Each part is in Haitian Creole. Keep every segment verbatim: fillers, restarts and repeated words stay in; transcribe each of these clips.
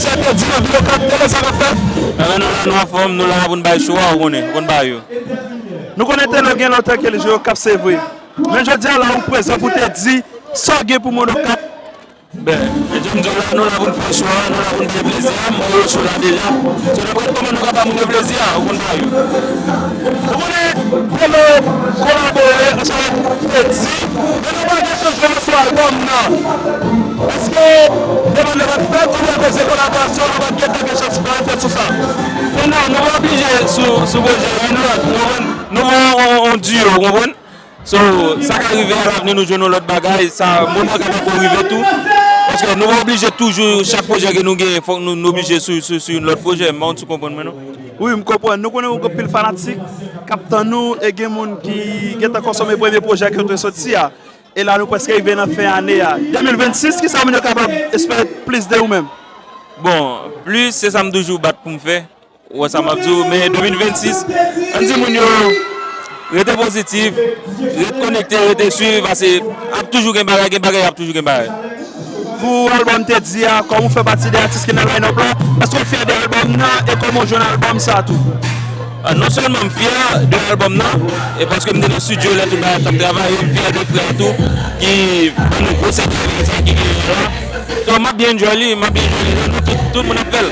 Sa te di nan videyo k ap tele sa k ap fèt. Enben, nou la, nou anfòm, nou la pou n bay cho a, ou konnen, ou konn bagay yo. Nou konnen Telo gen lontan ke l jwe Okap, se vre. Men jodi a la, ou prezan pou te di sa w gen pou moun Okap. Ben, e jan m di w la, nou la pou n fè cho a, nou la pou n fè plezi a, m ba yo cho la deja. So, n ap gade kòman nou ka ba moun yo plezi a, ou konn bagay yo. Ou konnen, Telo kolabore ansanm avèk Teddy, men nou pa gen chans jwe nan sou albòm nan. Èske demann nan pa t fèt oubyen akoz de kolaborasyon nou pa t gentan gen chans pou n fèt sou sa? Men non, nou pa oblije sou, sou pwojè youn lòt, nou konprann? Nou pa yon, yon, yon duo, ou konprann? So, sa ka rive alavni nou jwenn yon lòt bagay, sa, moman ka poko rive tou. Paske nou pa oblije toujou, chak pwojè ke nou genyen, fòk nou, nou oblije sou, sou, sou yon lòt pwojè. M pa konn si w konprann mwen, non? Wi, m konprann. Nou konnen ou gen anpil fanatik k ap tann ou e gen moun ki gentan konsome premye pwojè ke w te soti a. E la, nou prèske rive nan fen ane a. De mil vennsis, kisa moun yo kapab espere plis de ou menm? Bon, plis, se sa m toujou bat pou m fè. Ou wè sa m ap di w, men de mil vennsis, ann di moun yo rete pozitif, rete konekte, rete swiv, paske ap toujou gen bagay, gen bagay, ap toujou gen bagay. Pou albòm Teddy a, kòm ou fè pati de atis ki nan line-up la, èske w fyè de albòm nan e kòman w jwenn albòm sa a tou? Ah, non sèlman m fyè de albòm nan, e paske m te nan estidyo lè tout bagay t ap travay, m fyè de frè tou ki ban nou gwo sèvis sa ki genyen la. So, m ap byen enjoy li, m ap byen enjoy li, nou tout, tout moun ap fè l.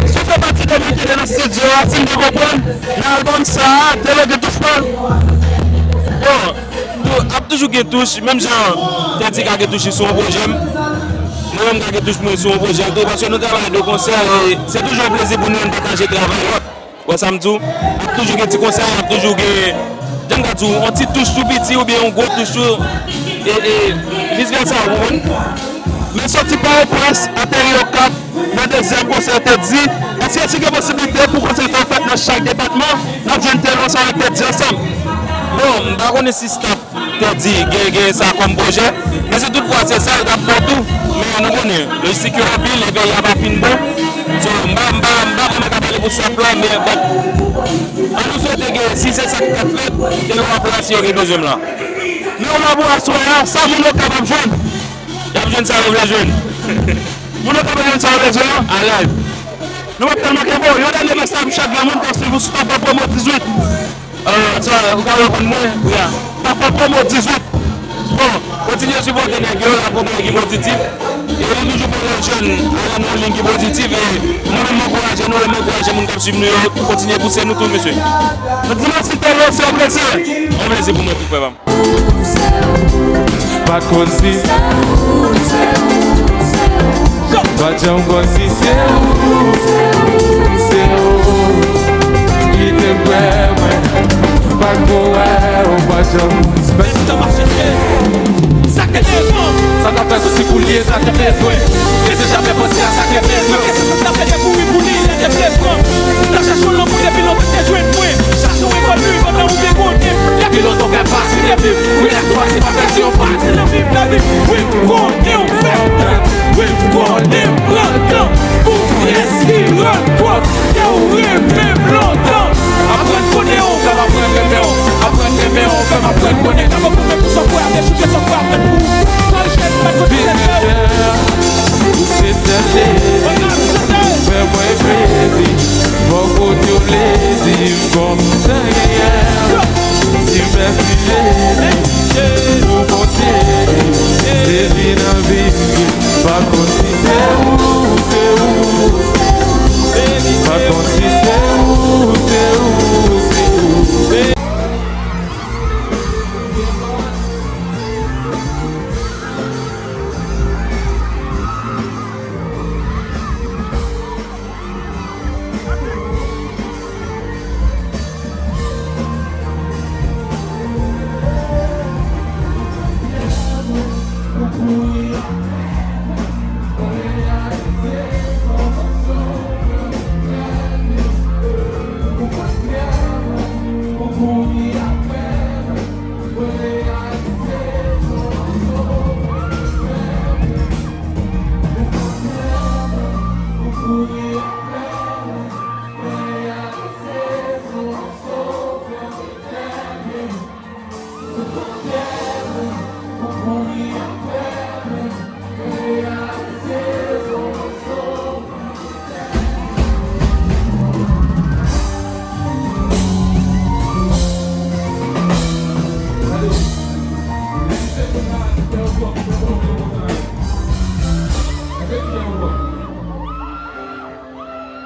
Si w fè pati de moun ki te nan estidyo a, si m byen konprann, nan albòm sa a, Telo gen touch pa l? Bon, tou, ap toujou gen touch, menm jan Teddy ka gen touch li sou yon pwojè m, mwen menm m ka gen touch mwen sou yon pwojè l tou, paske nou travay de konsè, e se toujou yon plezi pou nou ann pataje travay lòt. Wè sa m di w? Ap toujou gen ti konsèy, ap toujou gen, jan m ka di w, yon ti touch tou piti oubyen yon gwo touch tou, e, e vis vèsa, ou konprann? Men soti Pòtoprens, ateri Okap, nan dezyèm konsè Teddy, èske si gen posiblite pou konsè sa fèt nan chak depatman, n ap jwenn Telo ansanm avèk Teddy ansanm? Bon, m pa konnen si staff Teddy gen, gen sa kòm pwojè. Men si toutfwa se sa, l t ap bon tou. Men nou konnen, lojistik yo anpil, e peyi a pa fin bon. So, m pa, m pa, m pa vrèman ka pale pou staff la, men, but, ann nou swete ke si se sa ki t ap fèt, ke yo ap la si yo gen bezwen m la. Men w la pou aswè a, sa moun Okap ap jwenn? Y ap jwenn sa yo vle jwenn. Moun Okap ap jwenn sa yo vle jwenn an? Alèz. Nou p ap tèlman kenbe w. Yon dènye mesaj pou chak granmoun k ap swiv ou sou Papa Promo dizuit. Ah, sa, ou ka reponn mwen, wi a. Papa Promo dizuit. Bon, kontinye sipòte nèg yo, akonpaye ki pozitif. E nou toujou pran lòt jèn, ale nan yon liy ki pozitif. E mwen menm, m ankouraje nou, e m ankouraje moun k ap swiv nou yo, kontinye pouse nou tou, mesye. Nou di mèsi Telo, se yon plezi. Yon plezi pou mwen tou, frè pa m. Pa t konn si, pa t janm konn si se ou, se ou ki te kwè mwen. Pa t konn wè ou pa t janm. Menm tan m ap chèche, sa k te devan, sa k ap fè sousi pou li e sa k te bezwen. Te se jamè panse a sa k te bezwen. Sa k te kouri pou li, lè te bezwen. Nan chèche yon lanmou depi lontan te jwenn mwen. Chak jou evòlye pandan ou byen konnen. Depi lontan w ka pase depi. Wi, lè w pase pa pèdi yon pa. Nan vi, nan vi, wi, m konnen w fè tan. Wi, m konnen m pran tan. Pou pyès ki rann kont ke w renmen m lontan. Aprann konnen w fè m aprann renmen w. Aprann renmen w fè m aprann konnen. Nan mwen pou mwen pou sa w kwè a dechouke sa w kwè a fèt pou ou. Sa l fèt pa t konn fèt. Ou se sèl dezi, ou fè mwen plezi. Bò kote w plezi, m kontan genyen. Di mèsi Jezi, pou Bondye, sezi nan vi m. Pa konn si se ou, se ou. Pa konn si se ou, se ou, se ou.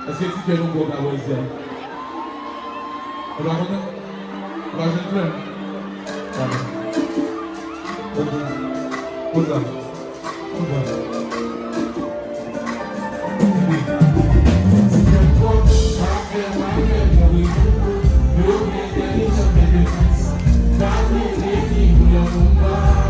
Èske ti kè nou bon ka wè isit? Ou pa kontan? Ou pa jwenn frè m? Pardon. Ok. Kout la. Kout la. Ti kè m pwòp, pa fè m a fè mouri. Yo gen entèlijans men defans. Pa vle vle ki pou yon moun bay.